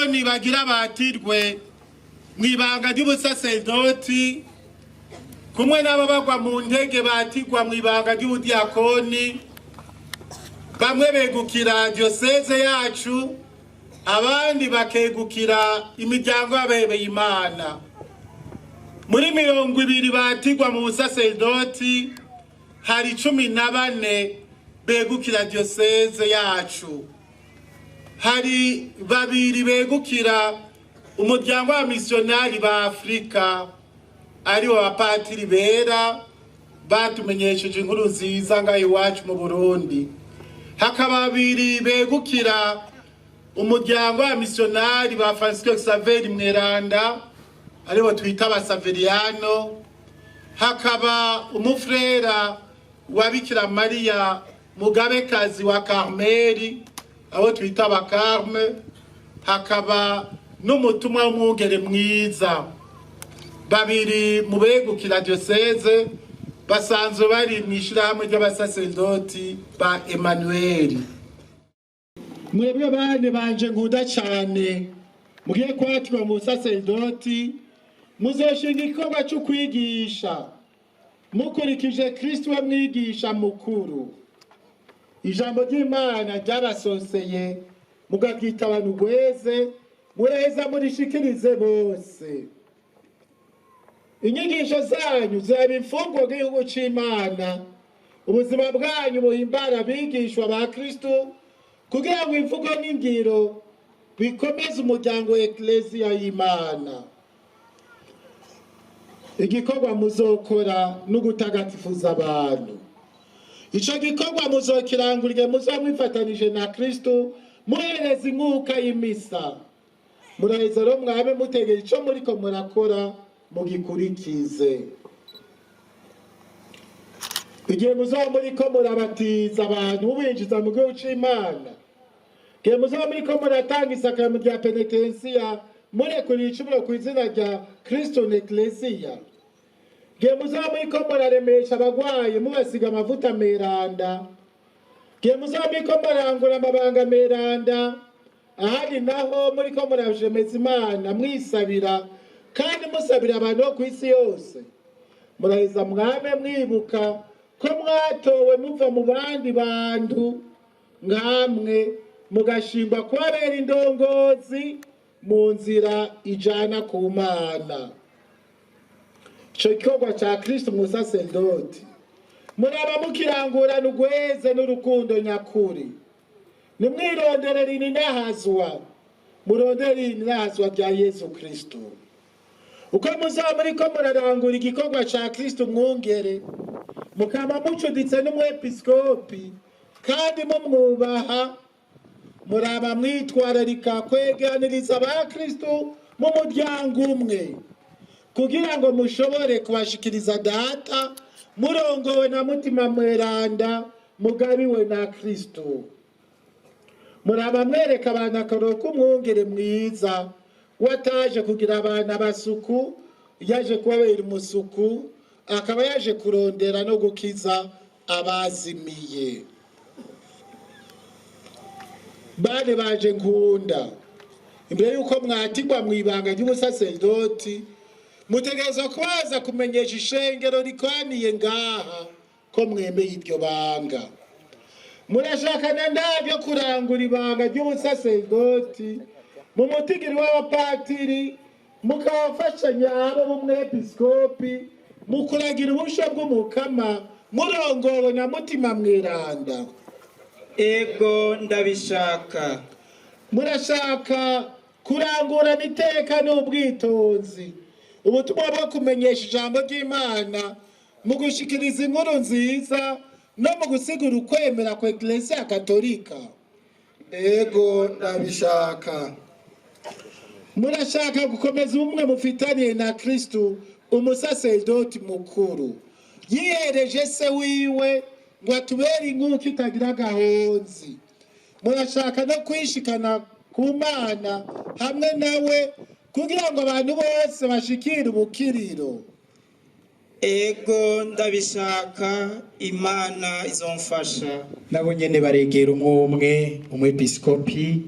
Abadiyakoni bagira batirwe mu ibanga ry'ubusaserdoti kumwe n'abo bagwa mu ntege batirwa mu ibanga ry'ubudiyakoni, bamwe begukira diyoseze yacu, abandi bakegukira imiryango y'abebeye Imana. Muri 20 batirwa mu busaserdoti hari 14 begukira diyoseze yacu, hari 2 begukira umuryango wa missionari ba Afrika, ari bo bapatiri bera batumenyesheje inkuru nziza ngaho iwacu mu Burundi. Hakaba 2 begukira umuryango wa missionari ba Francisco Xavier Mweranda, aribo twita abasaveriano. Hakaba umufrera wa Bikira Maria Mugabekazi wa Karmeli, abo twita abakarme. Hakaba n'umutumwa w'umwungere mwiza. 2 mu begukira diocese basanzwe bari mu ishirahamwe ry'abasaserdoti ba Emmanuel. Mwebwe bane banje nkunda cyane, mugiye kwatirwa mu busaserdoti, muzoshinga igikorwa cyo kwigisha mukurikije Kristo we mwigisha mukuru. Ijambo ry'Imana ryabasoseye mugakita abantu gweze, mureza murishikirize bose. Inyigisho zanyu zaba imfungwa bw'igihugu c'Imana, ubuzima bwanyu buhimbara abigishwa ba Kristo, kugira ngo imvugo n'ingiro bikomeze umuryango wa Eklezia y'Imana. Igikorwa muzokora n'ugutagatifuza abantu. Ico gikorwa muzokirangurire muzoba mwifatanije na Kristo, muhereza inkuka y'imisa. Muraheza rero mwabe mutegeye ico muriko murakora mugikurikize. Igihe muzoba muriko murabatiza abantu mubinjiza mu gihugu c'Imana, igihe muzoba muriko muratanga isakaramentu rya penetensiya murekurira icumuro ku izina rya Kristo n'Eklezia, igihe muzoba muriko muraremesha abagwayi mubasiga amavuta meranda, igihe muzoba muriko murangura amabanga meranda, ahandi naho muriko murashemeza Imana mwisabira kandi musabira abantu bo kw'isi yose, muraheza mwame mwibuka ko mwatowe muva mu bandi bantu nkamwe, mugashingwa kubabera indongozi mu nzira ijana ku Mana. Ico gikorwa ca Kristo musaserdoti muraba mukirangurana ugweze n'urukundo nyakuri. Nimwironderere ininahazwa, murondere ininahazwa rya Yesu Kristo. Uko muzaba muriko murarangura igikorwa ca Kristo mwungere, mukaba mucuditse n'umwepiskopi kandi mumwubaha, muraba mwitwararika kweganiriza aba Kristo mu muryango umwe, kugira ngo mushobore kubashikiriza Data murongowe na Mutima Mweranda mugabiwe na Kristo. Muraba mwereka abantu akarorero k'umwungere mwiza wataje kugira abantu abasuku, yaje kubabera umusuku, akaba yaje kurondera no gukiza abazimiye. Bane baje nkunda, imbere yuko mwatirwa mu ibanga ry'ubusaserdoti, mutegerezwa kubaza kumenyesha ishengero rikoraniye ngaha ko mwemeye iryo banga. Murashakana ndabyo kurangura ibanga ry'ubusaserdoti mu mutigiri w'abapatiri, mukabafashanya abo b'umwepiskopi mu kuragira ubusho bw'umukama murongowe na Mutima Mweranda. Ego, ndabishaka. Murashaka kurangurana iteka n'ubwitonzi ubutumwa bwo kumenyesha ijambo ry'Imana mu gushikiriza inkuru nziza no mu gusigura ukwemera kwa Eklezia Katolika? Ego, ndabishaka. Murashaka gukomeza ubumwe mufitaniye na Kristo umusaserdoti mukuru, yihereje se wiwe ngo atubere inkuka itagira agahonzi. Murashaka no kwishikana ku Mana hamwe nawe kugira ngo abantu bose bashikire ubukiriro? Ego, ndabishaka, Imana izomfasha. Nabo nyene baregera umwe umwe umwepiskopi.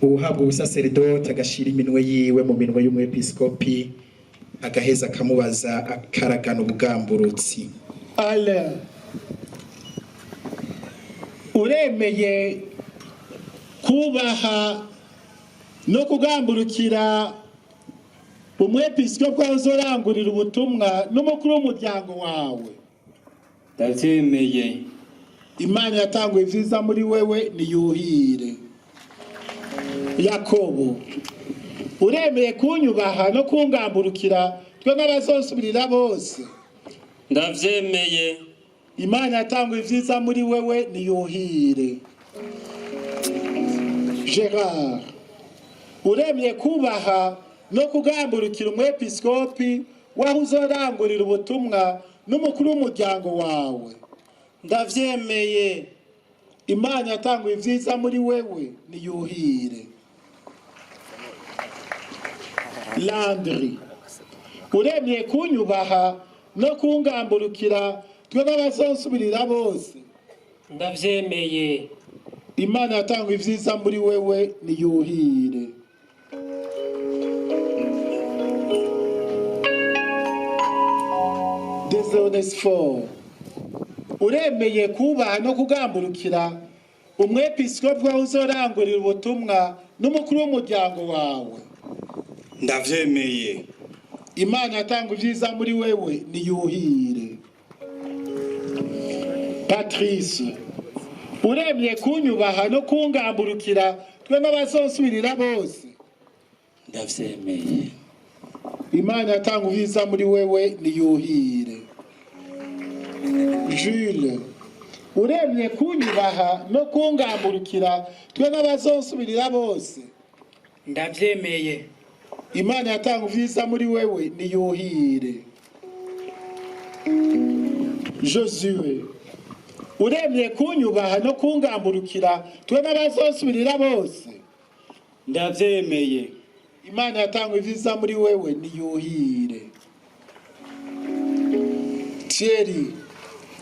Uwuhabwa ubusaseredoti agashira iminwe yiwe mu minwe y'umwepiskopi, agaheza akamubaza akaragana ubugamburutsi. Alain, uremeye kubaha no kugamburukira umwepiskopi uzorangurira ubutumwa n'umukuru w'umuryango wawe? Ndavyemeye. Imana yatanguye ivyiza muri wewe niyuhire. Yakobo, uremeye kunyubaha no kungamburukira twe n'abazosubirira bose? Ndavyemeye. Imana yatanguye ivyiza muri wewe niyuhire. Gerard, uremeye kubaha no kugamburukira umwepiskopi waho uzorangurira ubutumwa n'umukuru w'umuryango wawe? Ndavyemeye. Imana yatanguye ivyiza muri wewe niyuhire. Landry, uremeye kunyubaha no kungamburukira twe n'abazosubirira bose? Ndavyemeye. Imana yatanguye ivyiza muri wewe niyuhire. Desonesfor, uremeye kubaha no kugamburukira umwepiskopi wawe uzorangurira ubutumwa n'umukuru w'umuryango wawe? Ndavyemeye. Imana yatanga ivyiza muri wewe niyuhire. Patrice, uremeye kunyubaha no kungamburukira twe n'abazosubirira bose? Ndavyemeye. Imana yatanga ivyiza muri wewe niyuhire. Jules, uremye kunyubaha no kungamburukira twe n'abazosubirira bose? Ndavyemeye. Imana yatanga ivyiza muri wewe niyuhire. Josue, uremye kunyubaha no kungamburukira twe n'abazosubirira bose? Ndavyemeye. Imana yatanga ivyiza muri wewe niyuhire. Thierry,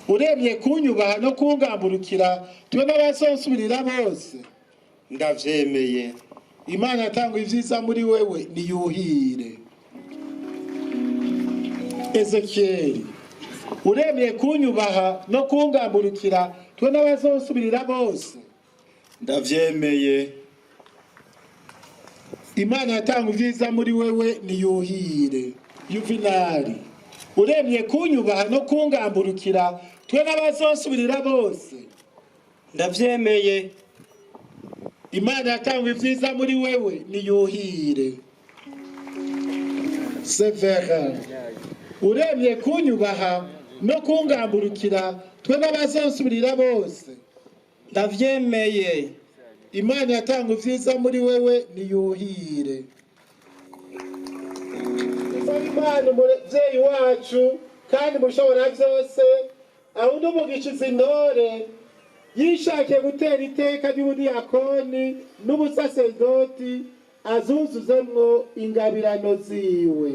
uremye kunyubaha no kungamburukira twe n'abazosubirira bose? Ndavyemeye. Imana yatanga ivyiza muri wewe niyuhire. Ezekiel, uremeye kunyubaha no kungamburukira twe n'abazosubirira bose? Ndavyemeye. Imana yatanga ivyiza muri wewe niyuhire. Juvenali, uremye kunyubaha no kungamburukira twe n'abazosubirira bose? Ndavyemeye. Imana yatanga ivyiza muri wewe niyuhire. Severin, uremye kunyubaha no kungamburukira twe n'abazosubirira bose? Ndavyemeye. Imana yatanga ivyiza muri wewe niyuhire. Imana umuvyeyi wacu kandi mushobora vyose, aho n'umugisha izi ntore yishakiye gutera iteka ry'ubudiyakoni n'ubusaserdoti, azuzuzemwo ingabirano ziwe.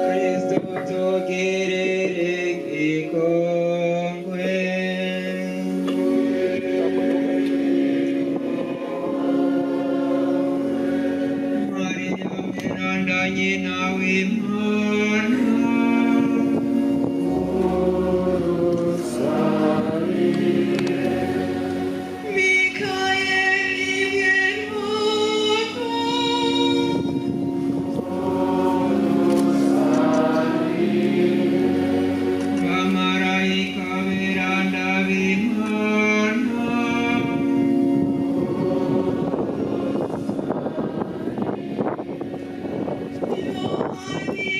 Kristo tugirire ikigongwe. Maria Miranda nyina w'Imana. Mikayeli mweranda. Bamarayika beranda b'Imana. Yohani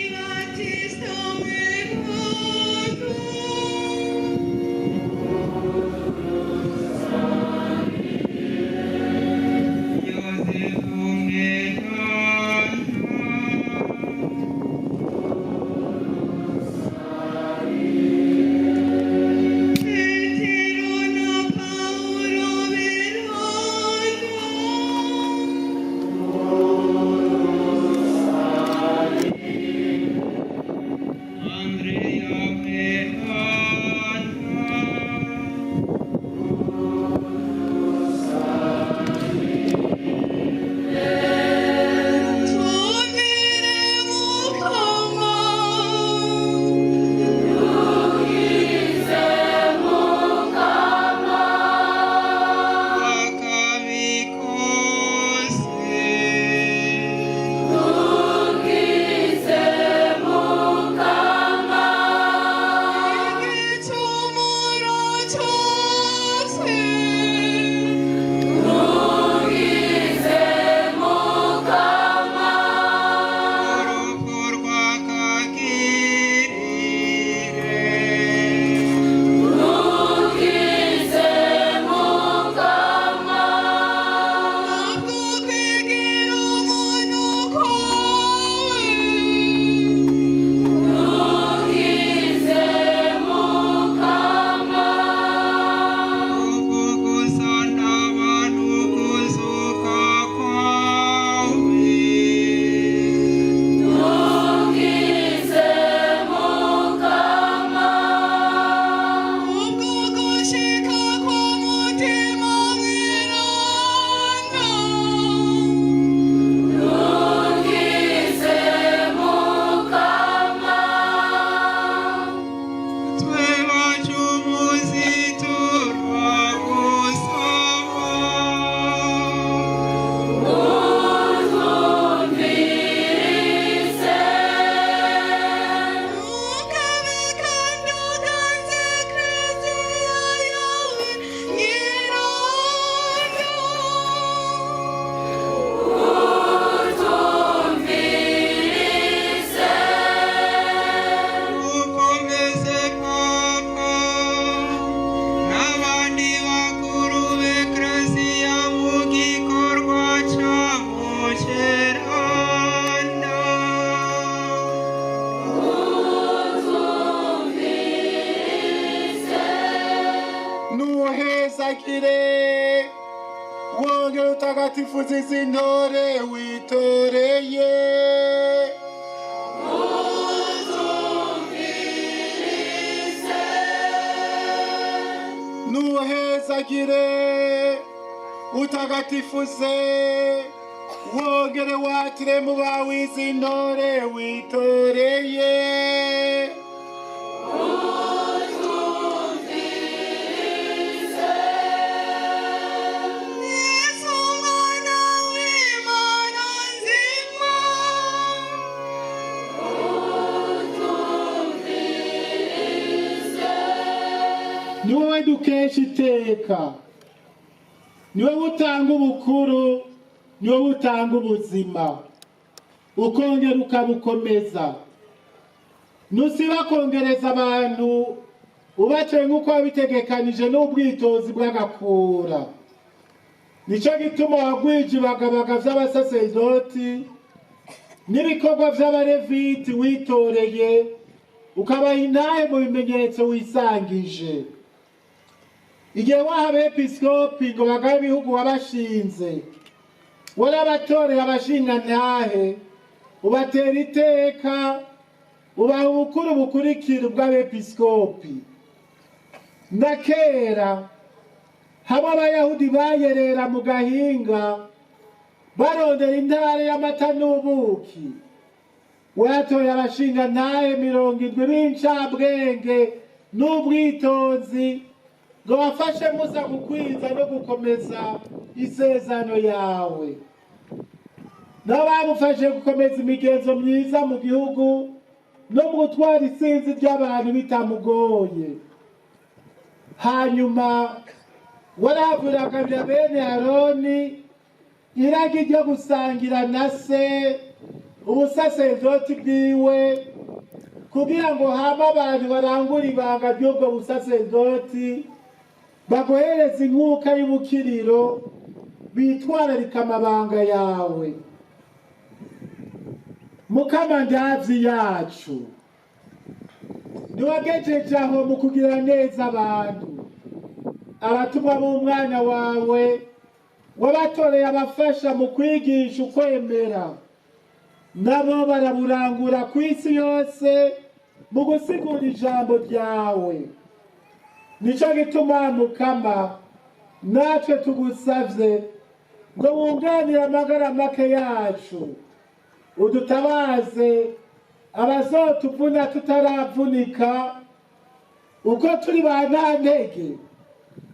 Wongere utagatifuze izi ntore witoreye. Nuhezagire, utagatifuze, wongere watire mu bawe izi ntore witoreye. Yesu mwana w'Imana nzima, Ni wowe dukesha iteka, ni wowe utanga ubukuru, ni wowe utanga ubuzima, ukongera ukabukomeza. Ntusiba kongereza abantu ubace nk'uko wabitegekanije n'ubwitozi bw'agakura. Nicyo gituma wagwije ibagabaga vy'abasaserdoti n'ibikorwa vy'abareviti witoreye, ukabaha intahe mu bimenyetso wisangije. Igihe waha abepiskopi ngo bagabe ibihugu wabashinze, warabatoreye abashingantahe, ubatera iteka, ubaha ubukuru bukurikira ubw'abepiskopi. Na kera hamwe abayahudi bayerera mu gahinga barondera intare y'amata n'ubuki, watoye abashingantahe 70 b'incabwenge n'ubwitonzi ngo bafashe Musa gukwiza no gukomeza isezerano yawe. Nabo bamufashe gukomeza imigenzo myiza mu gihugu no mu gutwara isinzi ry'abantu bitamugoye. Hanyuma warahavuragabira bene Aroni iragi ryo gusangira na se ubusaserdoti bwiwe, kugira ngo hame abantu barangure ibanga ry'ubwo busaserdoti, baguhereze inkuka y'ubukiriro, bitwararika amabanga yawe. Mukama ndavyi yacu, niwagejeje aho mu kugira neza abantu. Abatumwa b'umwana wawe wabatoreye abafasha mu kwigisha ukwemera, nabo baraburangura ku isi yose mu gusigura ijambo ryawe. Nico gituma Mukama natwe tugusavye ngo wunganire amagara make yacu, udutabaze abazotuvuna tutaravunika. Uko turi ba ntantege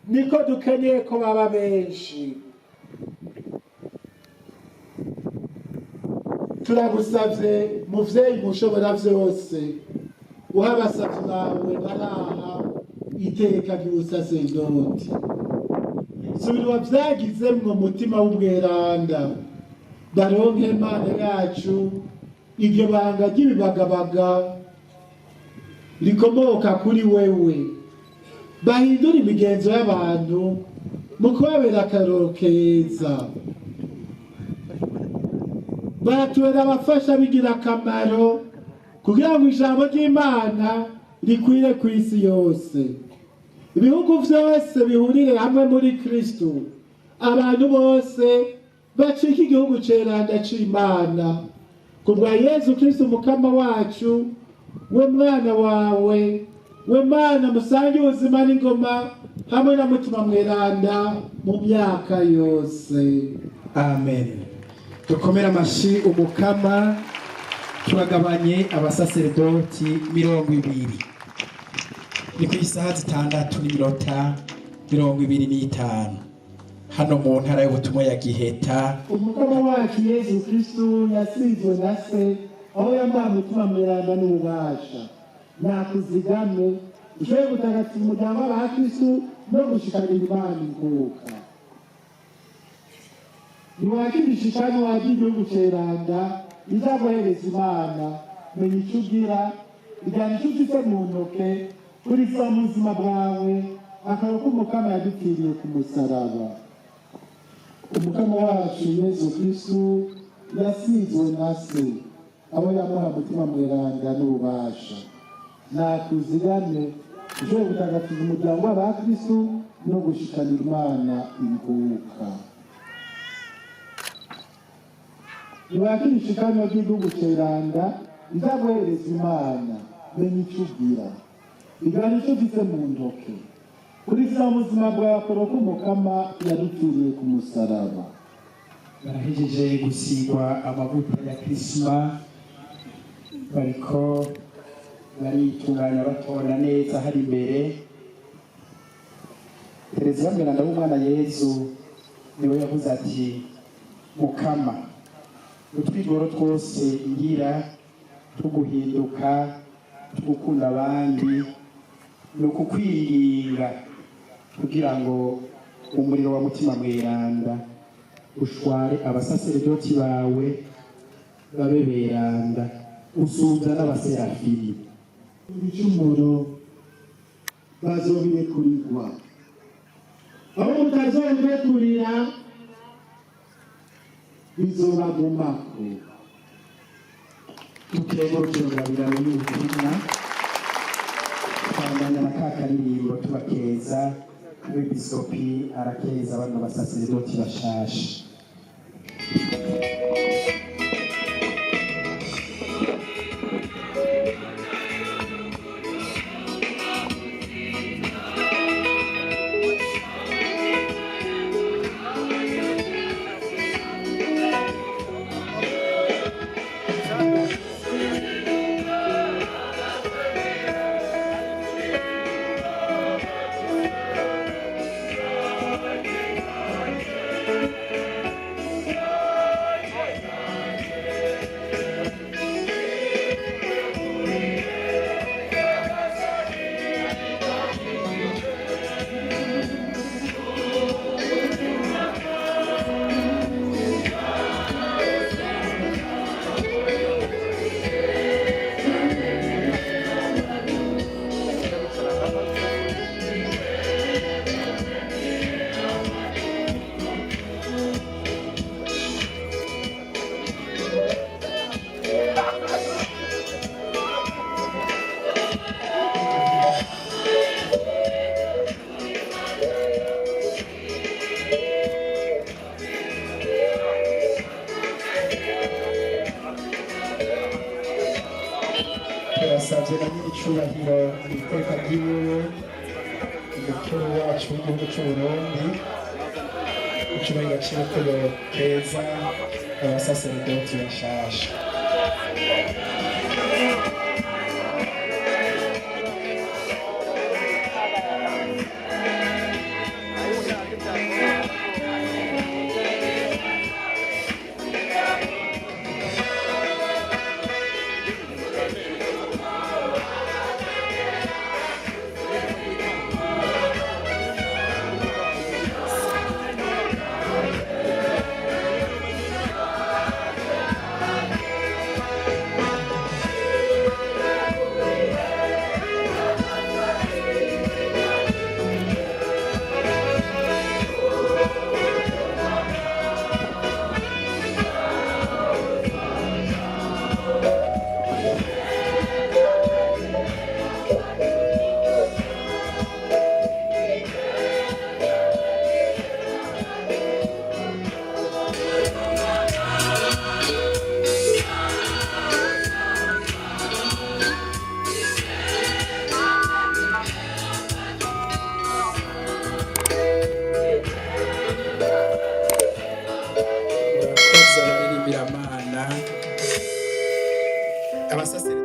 niko dukeneye ko baba benshi. Turagusavye muvyeyi mushobora vyose, uha abasavyi bawe baraha iteka ry'ubusaserdoti. Subira wavyagizemwo mutima w'ubweranda, baronke Imana yacu iryo banga ry'ibibagabaga rikomoka kuri wewe, bahindura imigenzo y'abantu mu kubabera akarorero keza. Baratubera abafasha bigira akamaro kugira ngo ijambo ry'Imana rikwire ku isi yose, ibihugu vyose bihurire hamwe muri Kristo, abantu bose bacike igihugu ceranda c'Imana. Kubwa Yezu Kristo Mukama wacu, we mwana wawe, we Mana musange ubuzima n'ingoma hamwe na Mutima Mweranda mu myaka yose. Amen. Dukomere amashi Umukama. Turagabanye abasaserdoti 20. Ni ku isaha 6:25 hano mu ntara y'ubutumwa ya Giheta. Umukama wacu Yezu Kristo yasizwe na se, aho yamuha Mutima Mweranda n'ububasha. Nakuzigame ushoboye gutagatifa umuryango w'abakristo no gushikanira Imana inkuka. Ntiwakira kandi wagira igihugu ceranda izaguhereza Imana. Menya ico ugira, ijyana ico ufise mu ntoke, kuriza mu buzima bwawe akaba ko Umukama yadupfiriye ku musaraba. Umukama wacu Yezu Kristo yasizwe na se, aho yamuha Mutima Mweranda n'ububasha. Nakuzigame ushoboye gutagatifa umuryango w'abakristo no gushikanira Imana inkuka. Ntibakira ishikanwa ry'igihugu ceranda rizaguhereza Imana. Menya icyo ugira, igana icyo ufise mu ntoke, kurikiza ubuzima bwawe ko Umukama yadupfiriye ku musaraba. Barahejeje gusigwa amavuta ya Kirisima, bariko baritunganya batonda neza. Hari imbere Tereziya Mweranda w'umwana Yezu, niwe yavuze ati: "Mukama, utwigoro twose ngira tuguhinduka, tugukunda abandi, ni ukukwinginga kugira ngo umuriro wa Mutima Mweranda ushware abasaseredoti bawe babe beranda usumbya n'abaserafimi." Ibicumuro bazobirekurirwa, aho mutazobirekurira bizobagumako. Dukengurukire ingabirano y'ubutumwa, twandanya na ka karirimbo tubakeza. Umwepiskopi arakeza bano basaseredoti bashasha. Turasabye na nyir'icyubahiro mu iteka ry'iwiwe umukuru wacu w'igihugu cy'u Burundi, icyubahiro ciwe, ko yokeza abasaseredoti bashasha. Murakoze abaririmbira. Abasaseredoti.